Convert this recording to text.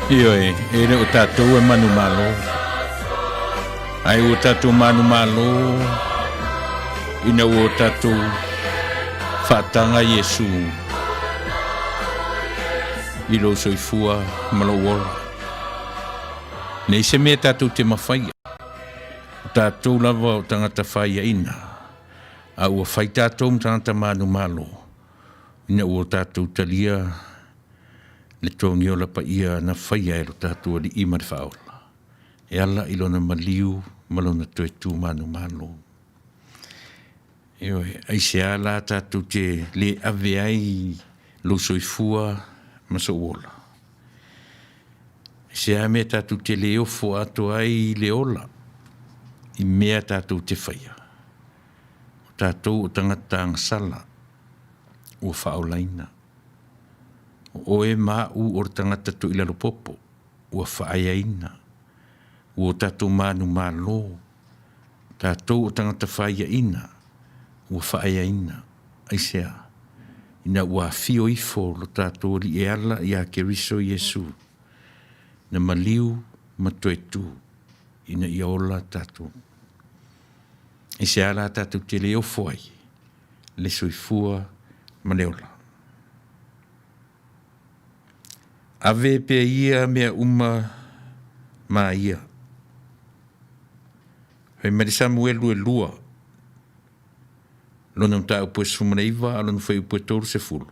Ioe, e le o tatou e manumalo, ae ua tatou manumalo ina ua tatou faataga Iesu i lou soifua ma lou ola. Nei se mea tatou te mafaia, o tatou lava o tagata faiaina, a ua fai tatou ma tagata manumalo, ina ua tatou talia le togiola paia na faia e lo tatou Alii ma le Faaola, e ala i lona maliu ma lona toe tu manumalo. Ioe, aisea la tatou te le ave ai lou soifua ma sou ola? Aisea mea tatou te le ofo atoa ai i le ola i mea tatou te faia? O tatou o tagata agasala ua faaolaina. O oe ma au o le tagata toilalopopo ua faaeaina, ua o tatou manumalo, tatou o tagata faiaina ua faaeaina. Aisea? Ina ua afio ifo lo tatou Alii e ala iā Keriso Iesu, na maliu ma toe tu ina ia ola tatou. Aisea la tatou te le ofo ai le soifua ma le ola? Ave pea ia mea uma ma ia. Fai mai le Samuelu e 2, lona mataupu e 19 a lona fuaiupu e 30.